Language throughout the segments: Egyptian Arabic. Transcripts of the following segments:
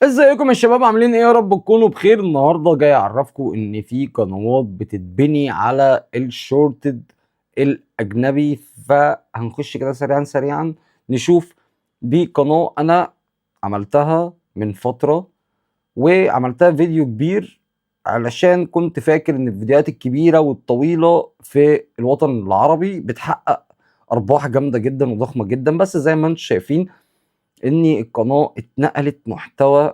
ازيكم يا شباب، عاملين ايه؟ يا رب تكونوا بخير. النهارده جاي اعرفكم ان في قنوات بتتبني على ال shorted الاجنبي. فهنخش كده سريعا سريعا نشوف. دي قناة انا عملتها من فترة وعملتها فيديو كبير علشان كنت فاكر ان الفيديوهات الكبيرة والطويلة في الوطن العربي بتحقق ارباح جامدة جدا وضخمة جدا، بس زي ما انتم شايفين ان القناة اتنقلت محتوى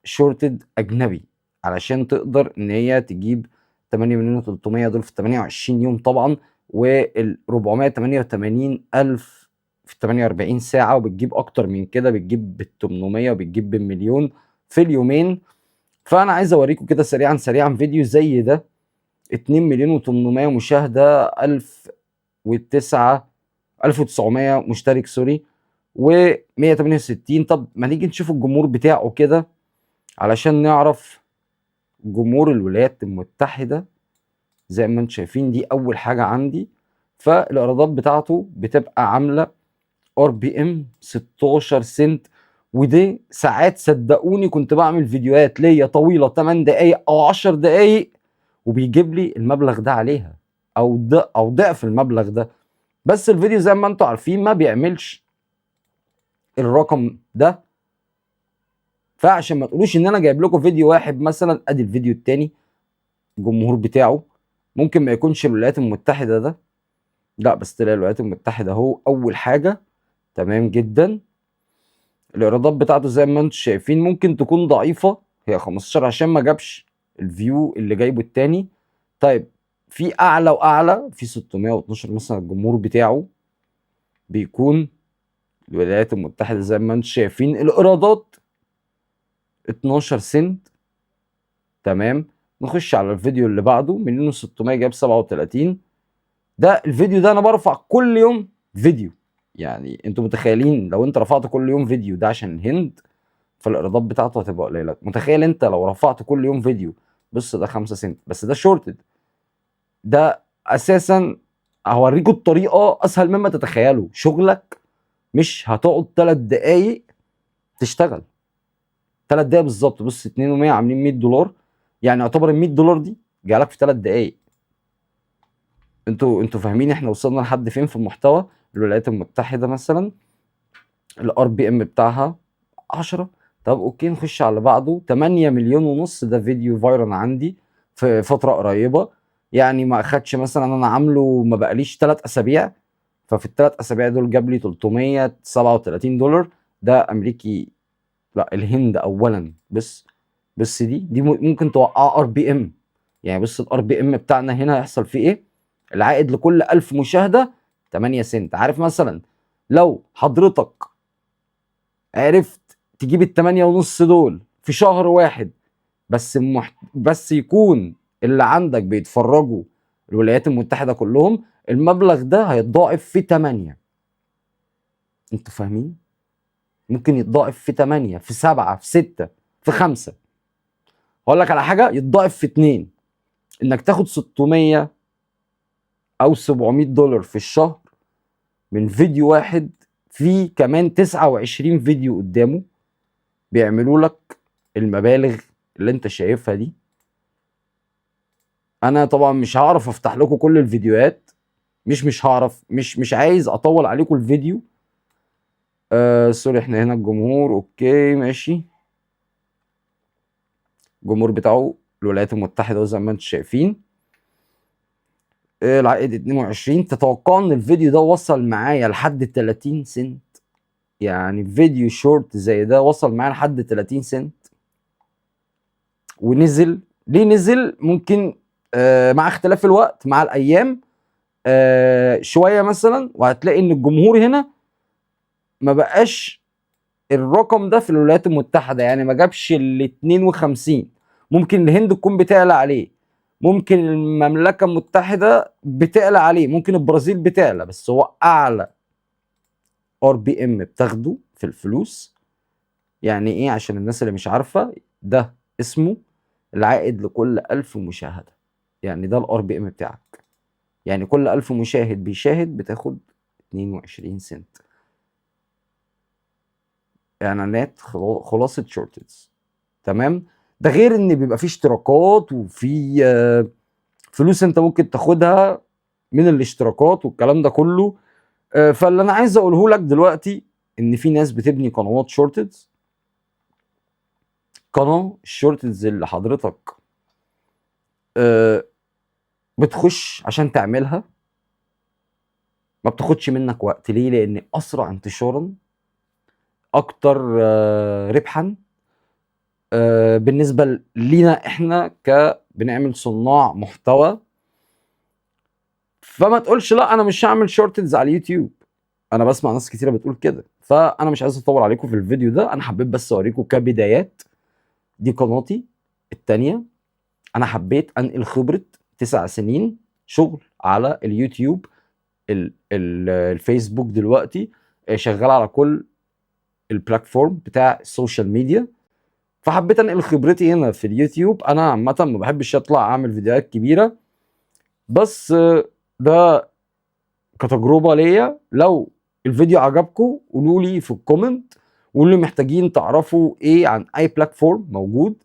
shorted اجنبي علشان تقدر ان هي تجيب 8 مليون و300 دول في 28 يوم طبعا، وال 488 الف في 48 ساعة، وبتجيب اكتر من كده، بتجيب بال 800 وبتجيب بالمليون في اليومين. فانا عايز اوريكم كده سريعا سريعا فيديو زي ده، 2 مليون و800 مشاهدة، 1009 1900 مشترك sorry، و168. طب ما نيجي نشوف الجمهور بتاعه كده علشان نعرف جمهور الولايات المتحدة. زي ما انتم شايفين دي اول حاجة عندي، فالايرادات بتاعته بتبقى عاملة RPM 16 سنت. ودي ساعات صدقوني كنت بعمل فيديوهات ليا طويلة 8 دقايق او 10 دقايق وبيجيب لي المبلغ ده عليها او ضعف المبلغ ده، بس الفيديو زي ما انتم عارفين ما بيعملش الرقم ده. فعشان ما تقولوش ان انا جايب لكم فيديو واحد مثلا، ادي الفيديو التاني الجمهور بتاعه ممكن ما يكونش الولايات المتحدة ده، لا بس تلاقي الولايات المتحدة اهو اول حاجة. تمام جدا. الايرادات بتاعته زي ما انتم شايفين ممكن تكون ضعيفة، هي 15 عشان ما جابش ال view اللي جايبه التاني. طيب في اعلى واعلى في 612 مثلا الجمهور بتاعه بيكون الولايات المتحدة زي ما انتم شايفين. الايرادات 12 سنت. تمام، نخش على الفيديو اللي بعده، مليون وستمية جاب 37. ده الفيديو ده انا برفع كل يوم فيديو، يعني انتوا متخيلين لو انت رفعت كل يوم فيديو ده عشان الهند فالايرادات بتاعته هتبقى قليله. متخيل انت لو رفعت كل يوم فيديو؟ بص ده 5 سنت بس، ده shorted. ده اساسا هوريكم الطريقه اسهل مما تتخيلوا. شغلك مش هتقعد 3 دقايق تشتغل، 3 دقايق بالظبط. بص 2 و100 عاملين $100، يعني يعتبر ال $100 دي جالك في 3 دقايق. انتوا فاهمين احنا وصلنا لحد فين في المحتوى؟ الولايات المتحده مثلا ال RPM بتاعها 10. طب okay نخش على اللي بعده، 8 مليون ونص. ده فيديو viral عندي في فتره قريبه، يعني ما اخدش مثلا، انا عامله ما بقاليش 3 اسابيع، ففي الثلاث اسابيع دول جاب لي $337. ده امريكي، لا الهند اولا. بس دي ممكن توقع RPM. يعني بص ال RPM بتاعنا هنا هيحصل فيه ايه؟ العائد لكل 1000 مشاهده 8 سنت. عارف مثلا لو حضرتك عرفت تجيب التمانية ونص دول في شهر واحد بس، بس يكون اللي عندك بيتفرجوا الولايات المتحدة كلهم، المبلغ ده هيتضاعف في 8. انتوا فاهمين؟ ممكن يتضاعف في 8، في 7، في 6، في 5. هقول لك على حاجة، يتضاعف في 2. انك تاخد 600 او $700 في الشهر من فيديو واحد في كمان 29 فيديو قدامه بيعملوا لك المبالغ اللي انت شايفها دي. انا طبعا مش هعرف افتح لكم كل الفيديوهات، مش هعرف، مش عايز اطول عليكم الفيديو. Sorry، احنا هنا الجمهور okay ماشي. الجمهور بتاعه الولايات المتحدة زي ما انتم شايفين. العائد 22. تتوقعوا ان الفيديو ده وصل معايا لحد 30 سنت؟ يعني فيديو شورت زي ده وصل معايا لحد 30 سنت ونزل. ليه نزل؟ ممكن مع اختلاف الوقت مع الايام، شويه مثلا، وهتلاقي ان الجمهور هنا ما بقاش الرقم ده في الولايات المتحده، يعني ما جابش ال 52. ممكن الهند تكون بتعلى عليه، ممكن المملكه المتحده بتعلى عليه، ممكن البرازيل بتعلى، بس هو اعلى RPM بتاخده في الفلوس. يعني ايه؟ عشان الناس اللي مش عارفه، ده اسمه العائد لكل 1000 مشاهده، يعني ده ال RPM بتاعك، يعني كل 1000 مشاهد بيشاهد بتاخد 22 سنت. اعلانات خلاصة shorts. تمام؟ ده غير ان بيبقى فيه اشتراكات وفي فلوس انت ممكن تاخدها من الاشتراكات والكلام ده كله. فاللي انا عايز اقوله لك دلوقتي ان في ناس بتبني قنوات shorts. قناة ال shorts اللي حضرتك بتخش عشان تعملها ما بتاخدش منك وقت. ليه؟ لان اسرع انتشارا، اكتر ربحا بالنسبة لينا احنا بنعمل صناع محتوى. فما تقولش لا انا مش هعمل shorts على اليوتيوب، انا بسمع ناس كتيرة بتقول كده. فانا مش عايز اطول عليكم في الفيديو ده، انا حبيت بس اوريكم كبدايات. دي قناتي التانية، انا حبيت انقل خبره 9 سنين شغل على اليوتيوب، الفيسبوك، دلوقتي شغال على كل ال platform بتاع ال social media، فحبيت انقل خبرتي هنا في اليوتيوب. انا عامة ما بحبش اطلع اعمل فيديوهات كبيرة، بس ده كتجربة ليا. لو الفيديو عجبكم قولوا لي في ال comment، وقولوا لي محتاجين تعرفوا ايه عن اي platform موجود،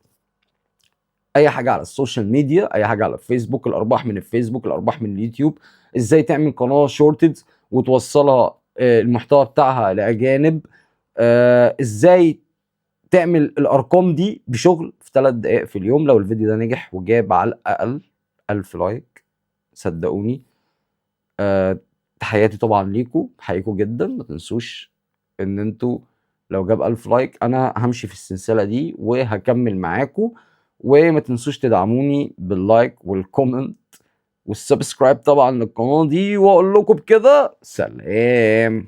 اي حاجة على ال social media، اي حاجة على الفيسبوك، الارباح من الفيسبوك، الارباح من اليوتيوب، ازاي تعمل قناة shorts وتوصلها المحتوى بتاعها لاجانب، ازاي تعمل الارقام دي بشغل في 3 دقائق في اليوم. لو الفيديو ده نجح وجاب على الاقل 1000 like صدقوني، تحياتي طبعا ليكم، بحييكم جدا. ما تنسوش ان انتوا لو جاب 1000 like انا همشي في السلسلة دي وهكمل معاكم، وما تنسوش تدعموني بال like وال comment وال subscribe طبعا للقناة دي، واقول لكم بكده سلام.